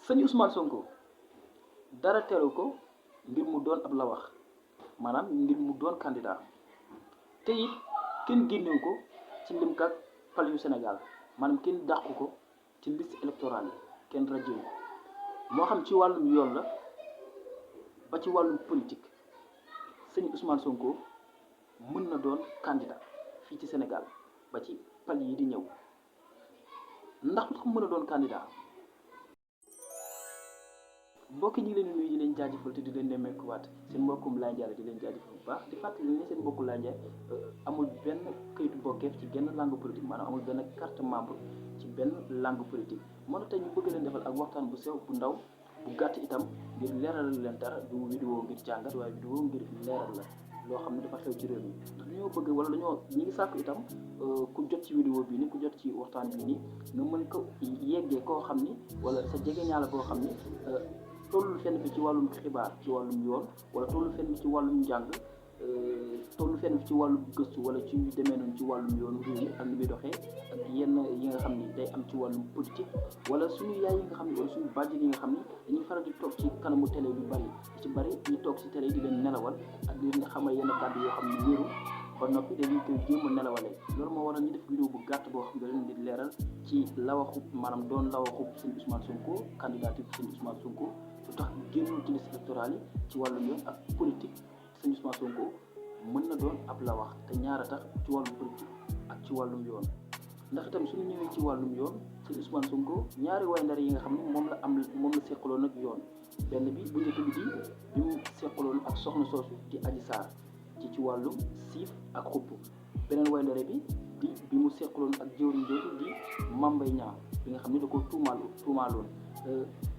sëñ Ousmane Sonko dara teru ko ngir mu doon ab la wax maanaam ngir mu doon candidat te it kenn génnewu ko ci limkat fal yu Sénégal maanaam kenn dàqu ko ci liste électorale yi kenn rajo moo xam ci wàllum yoon la ba ci wàllum politique sëñ Ousmane Sonko mën na doon candidat fii ci Sénégal ba ci pal yi di ñëw ndax lu tax mën a doon candidat mbokk ñi ngi leen di nuyu di leen jaajëfal te di leen nemmeekuwaat seen mbokkum Laye Ndiaye di leen jaajëfal bu baax di fàttali ne seen mbokku Laye Ndiaye amul benn këyitu bokkeef ci genn langue politique maanaam amul benn carte membre ci benn langue politique moo tax tey ñu bëgg leen defal ak waxtaan bu sew bu ndaw bu gàtt itam ngir leeral leen dara du vidéo ngir jàngat waaye vidéo ngir leeral la loo xam ne dafa xew ci réew mi ndax dañoo bëgg wala dañoo ñi ngi sàkku itam ku jot ci vidéo bii ni ku jot ci waxtaan bii nii nga mën ko yeggee koo xam ni wala sa jegeñaala koo xam ni tollul fenn fi ci wàllum xibaar ci wàllum yoon wala tollul fenn fi ci wàllum njàng tollul fenn fi ci wàllum gëstu wala ci demee noonu ci wàllum yoonu réew mi ak ni muy doxee ak yenn yi nga xam ni day am ci wàllum politique wala suñu yaay yi nga xam ne wala suñu bàjjen yi nga xam ni dañuy faral di toog ci kanamu télé yu bari ci bari ñu toog ci télé di leen nelawal ak di leen xamal yenn kàddu yoo xam ne wéeru ba noppi dañuy koy jéem a nelawalee loolu moo waral ñu def vidéo bu gàtt boo xam ne leen di leeral ci lawaxub maanaam doon lawaxub sëñ Ousmane Sonko candidature sëñ Ousmane Sonko lu tax génnul ci liste électorale yi ci wàllum yoon ak politique sëñ Ousmane Sonko mën na doon ab la wax te ñaara tax ci wàllum politique ak ci wàllum yoon ndax itam suñu ñëwee ci wàllum yoon sëñ Ousmane Sonko ñaari way ndar yi nga xam ne moom la seqaloon ak yoon benn bi bu njëkk bi bi mu seqaloon ak soxna soosu di Adji Sarr ci wàllum siif ak xupp beneen way ndare bi mu seqaloon ak jëwriñ jooju di Mame Mbaye Niang bi nga xam ne da ko tuumaaloon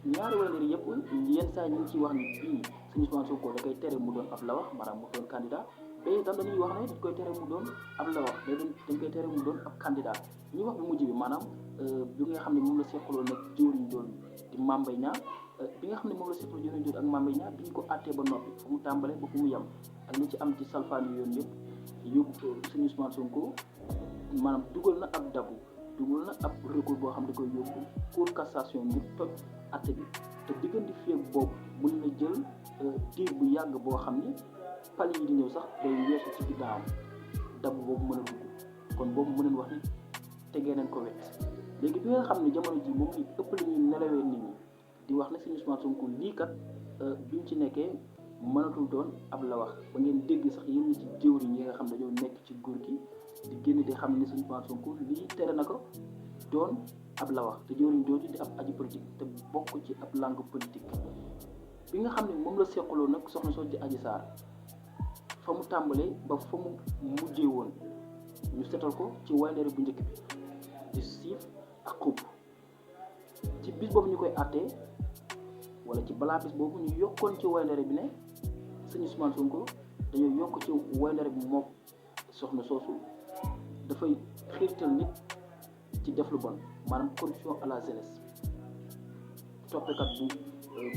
ñaari way ndare yëpp yenn saa ñu ngi ciy wax ni bii sëñ Ousmane Sonko da koy tere mu doon ab la wax maanaam mu doon candidat ba itam dañuy wax ne dañ koy tere mu doon ab la wax dañ koy tere mu doon ab candidat ñuy wax bu mujj bi maanaam bi nga xam ne moom la seqaloon nag jëwriñ jooju di Mame Mbaye Niang bi nga xam ne moom la seqaloon jëwriñ jooju ak Mame Mbaye Niang bi ñu ko àttee ba noppi fu mu tàmbalee ba fu mu yem ak li ci am ci salfaani yoon yëpp yóbbu sëñ Ousmane Sonko maanaam dugal na ab recours boo xam ne da koy yóbbu cour cassation ngir toj àtte bi te diggante feeg boobu mën na jël diir bu yàgg boo xam ni pal yi di ñëw sax day weesu ci ginnaawam dabu boobu mën a dugg kon boobu mën nañ wax ni tegee nañ ko wet léegi bi nga xam ne jamono ji moom li ëpp la ñuy nelawee nit ñi di wax ne sëñ Ousmane Sonko lii kat bi mu ci nekkee mënatul doon ab la wax ba ngeen dégg sax yéen ci jëwriñ yi nga xam ne dañoo nekk ci nguur gi di génn di xam ne sëñ Ousmane Sonko lii tere na ko doon ab la wax te jëwriñ jooju di ab aji politique te bokk ci ab langue politique bi nga xam ne moom la seqaloo nag soxna soo di Adji Sarr fa mu tàmbalee ba fa mu mujjee woon ñu setal ko ci wayndeere bu njëkk bi di siif ak xubb ci bis boobu ñu koy àttee wala ci balaa bis boobu ñu yokkoon ci wayndeere bi ne sëñ Ousmane Sonko dañoo yokk ci wayndeere bi moom soxna soosu dafay xiirtal nit ci def lu bon maanaam corruption à la jeunesse toppekat bu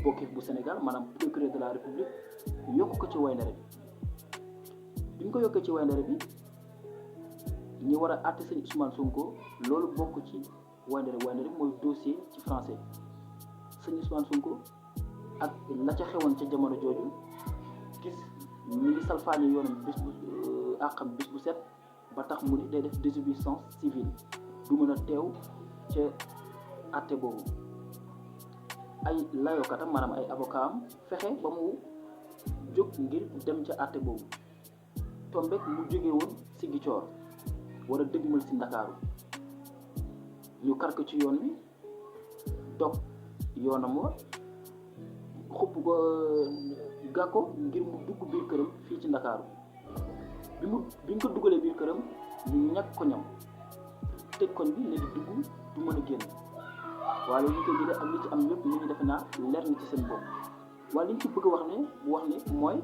bokkeef bu Sénégal maanaam procureur de la République yokk ko ci wayndeere bi ñu ko yokkee ci wayndeere bi ñi war a àtte sëñ Ousmane Sonko loolu bokk ci wayndeere bi mooy dossier ci français sëñ Ousmane Sonko ak la ca xewoon ca jamono jooju gis ñi ngi salfaañi yoonam bis bu àqam bis bu set ba tax mu ni day def désobéissance civile du mën a teew ca àtte boobu ay layookatam maanaam ay avocat am fexe ba mu jóg ngir dem ca àtte boobu tombek mu jóge woon Ziguinchor war a dëgmal si Ndakaaru ñu kar ko ci yoon wi dog yoonam wa xupp ko gàkko ngir mu dugg biir këram fii ci Ndakaaru bi ñu ko dugalee biir këram ñu ñàkk ko ñam tëj koñ bi ne di dugg du mën a génn waaye li ñu koy jëlee ak li ci am yëpp nit ñi defe naa leer na ci seen bopp waaye li ñu ci bëgg a wax ne mooy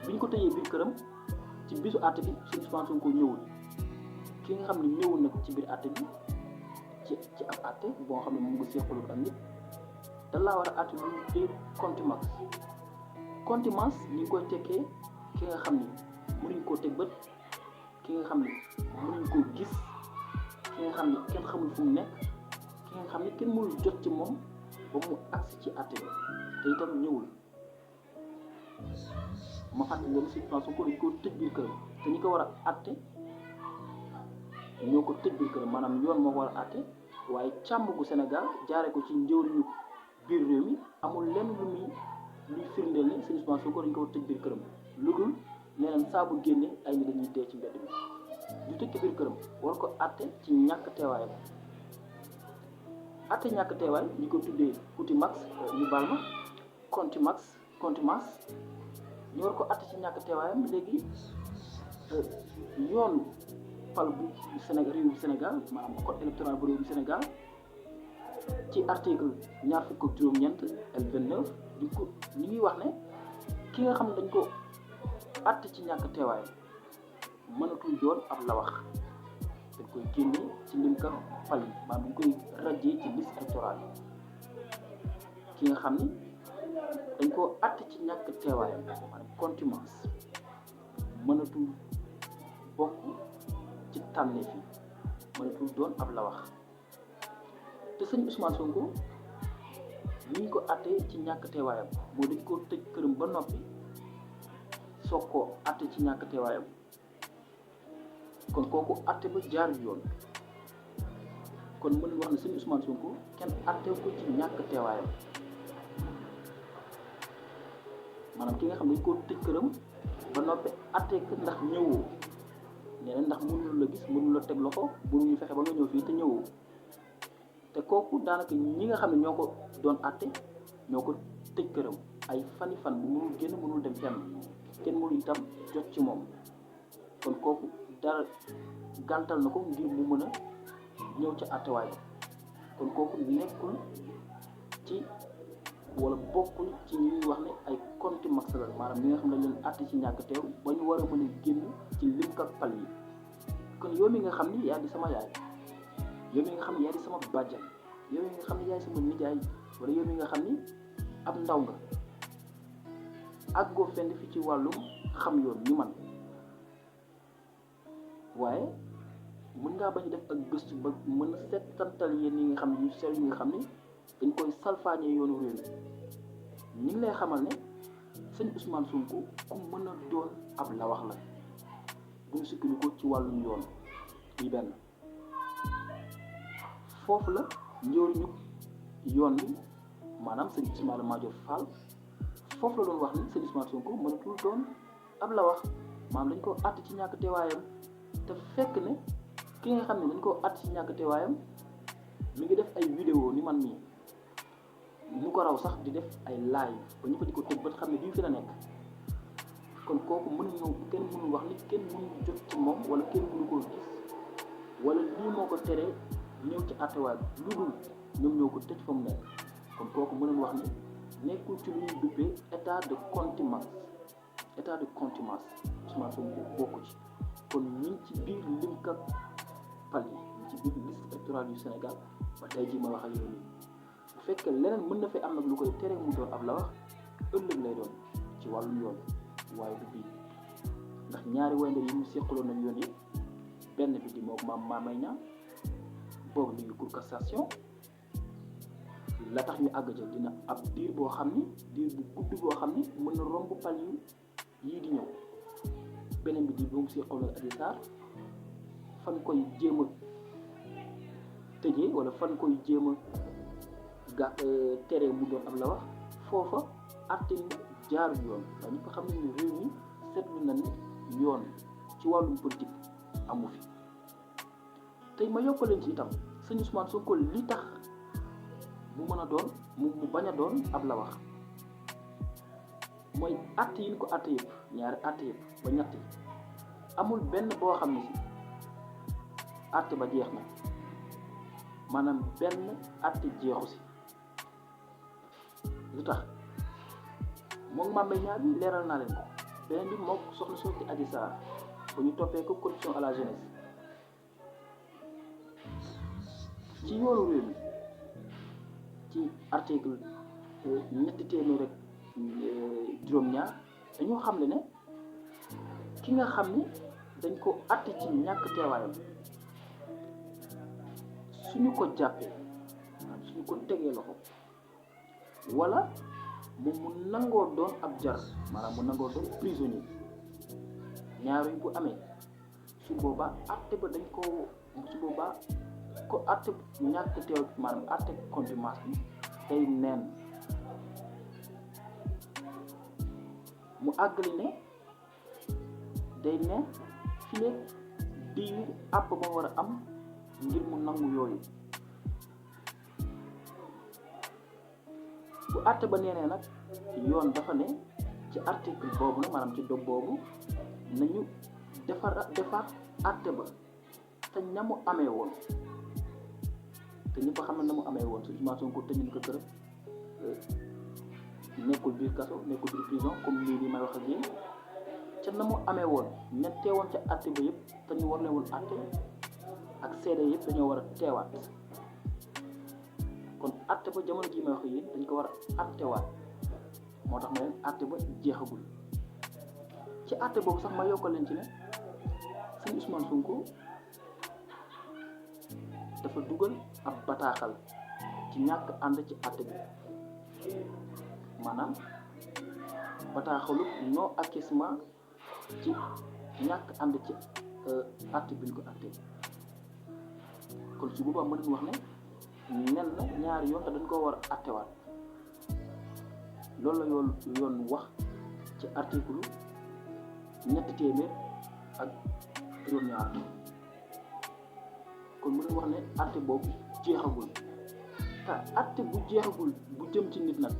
bi ñu ko tëjee biir këram ci bisu àtte bi sëñ Ousmane Sonko ñëwul ki nga xam ne ñëwul na ci biir àtte bi ci ab àtte boo xam ne moom nga seqalul ak nit da laa war a àtte lu dee contumace ñi ngi koy tekkee ki nga xam ne mënuñ koo teg bët ki nga xam ne mënuñ koo gis ki nga xam ne kenn xamul fu mu nekk ki nga xam ne kenn mënul jot ci moom ba mu agsi ci àtte bi te itam ñëwul ma fàttali leen si Ousmane Sonko dañ ko tëj biir këram te ñi ko war a àtte ñoo ko tëj biir këram maanaam yoon moo ko war a àtte waaye càmb gu Sénégal jaare ko ci njëwriñu biir réew mi amul lenn luy firndeel ne sëñ Ousmane Sonko dañ ko war a tëj biir këram lu dul nee nañ saa bu génne ay nit dañuy dee ci mbedd bi ñu tëj ko biir këram war ko àtte ci ñàkk teewaayam àtte ñàkk teewaay ñu ko tuddee contumax ñu baal ma contumace ñu war ko àtte ci ñàkk teewaayam léegi yoon fal bu Sénégal réew bu Sénégal maanaam code électoral bu réew bu Sénégal ci article 29 L29 ñu ngi wax ne ki nga xam ne dañ ko àtte ci ñàkk teewaayam mënatul doon ab la wax dañ koy génne ci lim ka fal yi maanaam dañ koy radier ci liste électorale ki nga xam ni dañ koo àtte ci ñàkk teewaayam maanaam contumace mënatul bokk ci tànneef yi mënatul doon ab la wax te sëñ Ousmane Sonko li ñu ko àttee ci ñàkk teewaayam moo dañ ko tëj këram ba noppi soog koo àtte ci ñàkk teewaayam kon kooku àtte ba jaar yoon kon mën nañu wax ne sëñ Ousmane Sonko kenn àtte ko ci ñàkk teewaayam maanaam ki nga xam ne dañ koo tëj këram ba noppi àtte ko ndax ñëwoo nee na ndax mënul la gis mënul la teg loxo mënuñu fexe ba nga ñëw fii te ñëwoo te kooku daanaka ñi nga xam ne ñoo ko doon àtte ñoo ko tëj këram ay fani fan bu mënul génn mënul dem fenn kenn mënul itam jot ci moom kon kooku dara gàntal na ko ngir mu mën a ñëw ca àttewaay ba kon kooku nekkul ci wala bokkul ci ñuy wax ne ay contumax la maanaam ñi nga xam ne dañ leen àtte ci ñàkk teew ba ñu war a mën a génn ci lim ka pal yi kon yow mi nga xam ni yaa di sama yaay yow mi nga xam ne yaa di sama bàjjan yow mi nga xam ne yaay sama nijaay wala yow mi nga xam ni ab ndaw nga àggoo fenn fi ci wàllum xam yoon ni man waaye mën ngaa bañ a def ak gëstu ba mën a settantal yéen yi nga xam ne yu sew yi nga xam ni dañ koy salfaañee yoonu réew mi ñu ngi lay xamal ne sëñ Ousmane Sonko ku mën a doon ab la wax la bu ñu sukkandiku ci wàllum yoon yi benn foofu la njëriñu yoon bi maanaam sëñ Ismaïla Madior Fall foofu la doon wax ni sëñ Ousmane Sonko mënatul doon ab la wax maanaam dañ ko àtt ci ñàkk teewaayam te fekk ne ki nga xam ne dañ ko àtt ci ñàkk teewaayam mi ngi def ay vidéo ni man mii ñu ko raw sax di def ay live ba ñu ko di ko tëj ba xam ne bii fi la nekk kon kooku mën ñëw kenn mënul wax ni kenn mënul jot ci moom wala kenn mënu koo gis wala lii moo ko teree ñëw ci àttewaay bi lu dul ñoom ñoo ko tëj fa mu nekk kon kooku mënoon wax ni nekkul ci lu ñuy duppee état de contumace Ousmane Sonko bokku ci kon ñi ci biir limka pal yi ci biir liste électorale yu Sénégal ba tey jii ma wax ak yow nii bu fekkee leneen mën na fi am nag lu koy tere mu doon ab la wax ëllëg lay doon ci wàllum yoon waaye du bii ndax ñaari waynde yi mu seqaloon nañ yoon yëpp benn bi di moom Mame Mbaye Niang boobu ñu ngi cour cassation la tax ñu àgg ja dina ab diir boo xam ni diir bu gudd boo xam ni mën na romb pal yu yii di ñëw beneen bi di bu mu seqaloon Adji Sarr fan koy jéem a tëjee wala fan koy jéem a tere mu doon ab la wax foofa àtte ni jaar yoon ndax ñu ko xam ne ni réew mi seetlu na ni yoon ci wàllum politique amu fi tey ma yokkaleen ci itam sëñ Ousmane Sonko li tax mu mën a doon mu bañ a doon ab la wax mooy àtte yi ñu ko àtte yëpp ñaari àtte yëpp ba ñetti amul benn boo xam ne si àtte ba jeex na maanaam benn àtte jeexu si lu tax moom Mame Mbaye Niang bi leeral naa leen ko beneen bi moom soxna soo ci Adji Sarr ba ñu toppee ko corruption à la jeunesse ci yoonu réew mi ci article ñetti téeméer rek juróom-ñaar dañoo xam ne ki nga xam ni dañ ko àtte ci ñàkk teewaayam suñu ko jàppee suñu ko tegee loxo wala moom mu nangoo doon ab jar maanaam mu nangoo doon prisonnier ñaar yu bu amee su boobaa àtte ba dañ ko su boobaa ko àtte ñàkk teew maanaam àtte contumace bi day neen mu àggali ne day ne file diir àpp ba war a am ngir mu nangu yooyu bu àtte ba neenee nag yoon dafa ne ci article boobu na maanaam ci dog boobu nañu defar àtte ba te na mu amee woon te ñëpp xam na mu amee woon su Ousmane Sonko tëj ko kër nekkul biir kaso nekkul biir prison comme nii di may wax ak yéen ca na mu amee woon ña teewoon ca àtte ba yëpp te ñu war leen woon àtte ak seede yëpp dañoo war a teewaat kon àtte ba jamono jii may wax ak yéen dañ ko war a àttewaat moo tax ma leen àtte ba jeexagul ci àtte boobu sax ma yokkal leen ci ne sëñ Ousmane Sonko dafa dugal ab bataaxal ci ñàkk ànd ci àtte bi maanaam bataaxalu non acquiescement ci ñàkk ànd ci àtte bi ñu ko àtte kon su boobaa mën nañu wax ne nen na ñaari yoon te dañ koo war a àttewaat loolu la yoon wax ci article 300 ak juróom-ñaar kon mën nañu wax ne àtte boobu jeexagul te àtte bu jeexagul bu jëm ci nit nag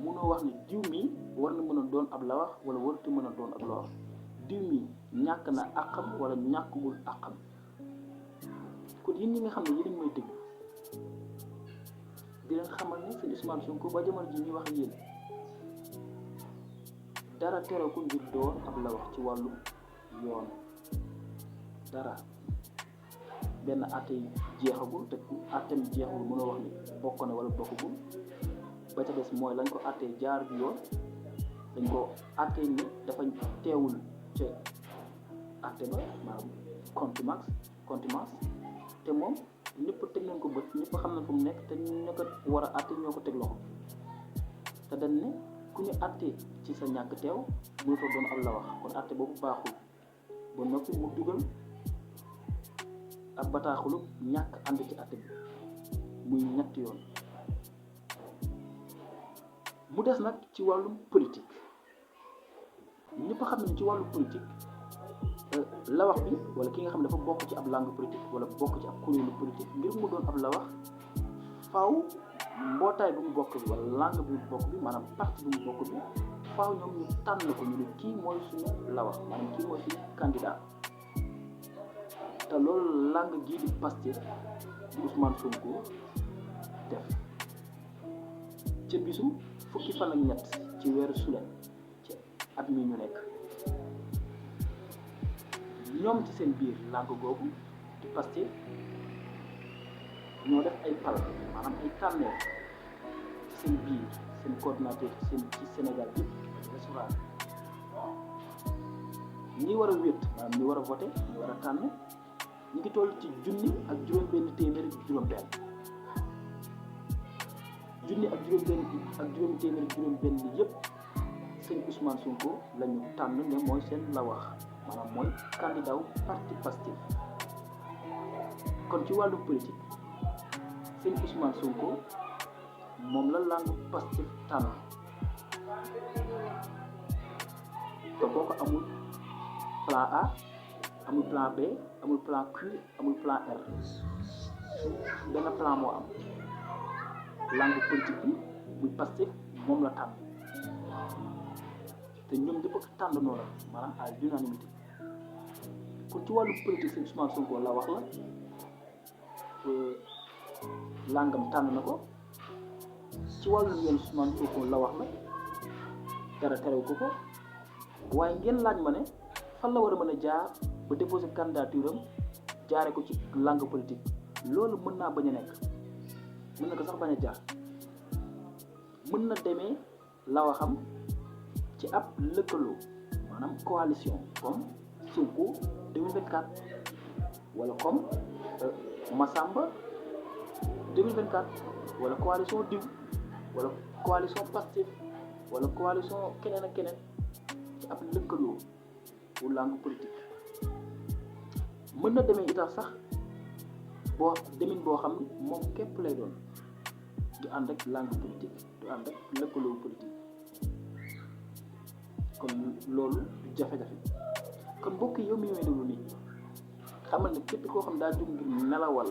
mënoo wax ne diw mi war na mën a doon ab lawax wala warut mën a doon ab lawax diw mi ñàkk na àqam wala ñàkkugul àqam kon yéen ñi nga xam ne yéen mooy dégg di leen xamal ne sëñ Ousmane Sonko ba jamono ji ñuy wax ak yéen dara tere ko ngir doon ab lawax ci wàllu yoon dara benn àtte yi jeexagul te àtteem jeexagul mënoo wax ni bokk na wala bokkagul ba ca des mooy lañ ko àttee jaar bi yoon dañ ko àttee ni dafa teewul ca àtte ba maanaam contumace te moom ñëpp teg nañ ko bët ñëpp xam nañ fu mu nekk te ñu ko war a àtte ñoo ko teg loxo te dañ ne ku ñu àttee ci sa ñàkk teew mënu fa doon ab la wax kon àtte boobu baaxul ba noppi mu dugal ab bataaxulu ñàkk ànd ci àtte bi muy ñetti yoon mu des nag ci wàllum politique ñëpp xam nañ ci wàllu politique lawax bi wala ki nga xam ne dafa bokk ci ab langue politique wala bokk ci ab kuréelu politique ngir mu doon ab lawax faaw mbootaay bu mu bokk bi wala langue bi mu bokk bi maanaam parti bu mu bokk bi faaw ñoom ñu tànn ko ñu ne kii mooy suñu lawax maanaam kii mooy suñu candidat te loolu langue gii di Pastef di Ousmane Sonko def ca bisu fukki fan ak ñett ci weeru sulet ci at mi ñu nekk ñoom ci seen biir langue googu di Pastef ñoo def ay pal maanaam ay tànneef ci seen biir seen coordinateur ci Sénégal yëpp restaurant ñi war a wét maanaam ñi war a voté ñi war a tànn ñu ngi toll ci junni ak juróom-benn téeméer ak juróom-benn junni ak juróom téeméer ak juróom-benn yëpp sëñ Ousmane Sonko la ñu tànn ne mooy seen la wax maanaam mooy candidat wu parti Pastef kon ci wàllu politique sëñ Ousmane Sonko moom la langue Pastef tànn te kooku amul plan A amul plan B amul plan Q amul plan R benn plan moo am langue politique bi muy Pastef moom la tànn te ñoom ñëpp a tànn noonu maanaam à l'unanimité kon ci wàllu politique sëñ Ousmane Sonko la wax la langam tànn na ko ci wàllu yoon Ousmane Sonko la wax la dara terew ko waaye ngeen laaj ma ne fan la war a mën a jaar ba déposer candidature am jaare ko ci langue politique loolu mën naa bañ a nekk mën na ko sax bañ a jaar mën na demee la waxam ci ab lëkkaloo maanaam coalition comme Sonko 2024 wala comme Massamba 2024 wala coalition diw wala coalition Pastef wala coalition keneen ak keneen ci ab lëkkaloo bu langue politique mën na demee itam sax boo demin boo xam ne moom képp lay doon du ànd ak langue politique du ànd ak lëkkaloo politique kon loolu du jafe-jafe kon mbokk yow mi may déglu nii xamal ne képp koo xam daa jóg ngir nelawal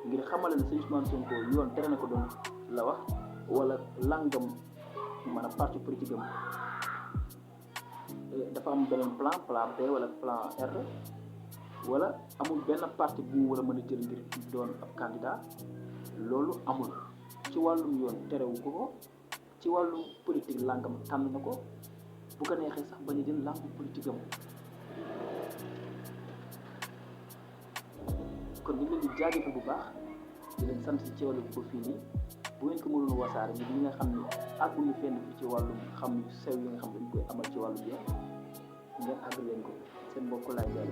ngir xamal ne sëñ Ousmane Sonko yoon tere na ko doon la wax wala langam maanaam parti politique am dafa am beneen plan B wala plan R wala amul benn parti bu mu war a mën a jël ngir doon ab candidat loolu amul ci wàllum yoon terewu ko ci wàllum politique langam tànn na ko bu ko neexee sax bañ a jël langue politique am kon ñu leen di jaajëfal bu baax di leen sant ci wàllu ko fii nii bu ngeen ko mënoon wasaare ngir ñi nga xam ne àgguñu fenn fi ci wàllum xam yu sew yi nga xam ne dañ koy amal ci wàllu biir ngeen àgg leen ko seen mbokk laay jaay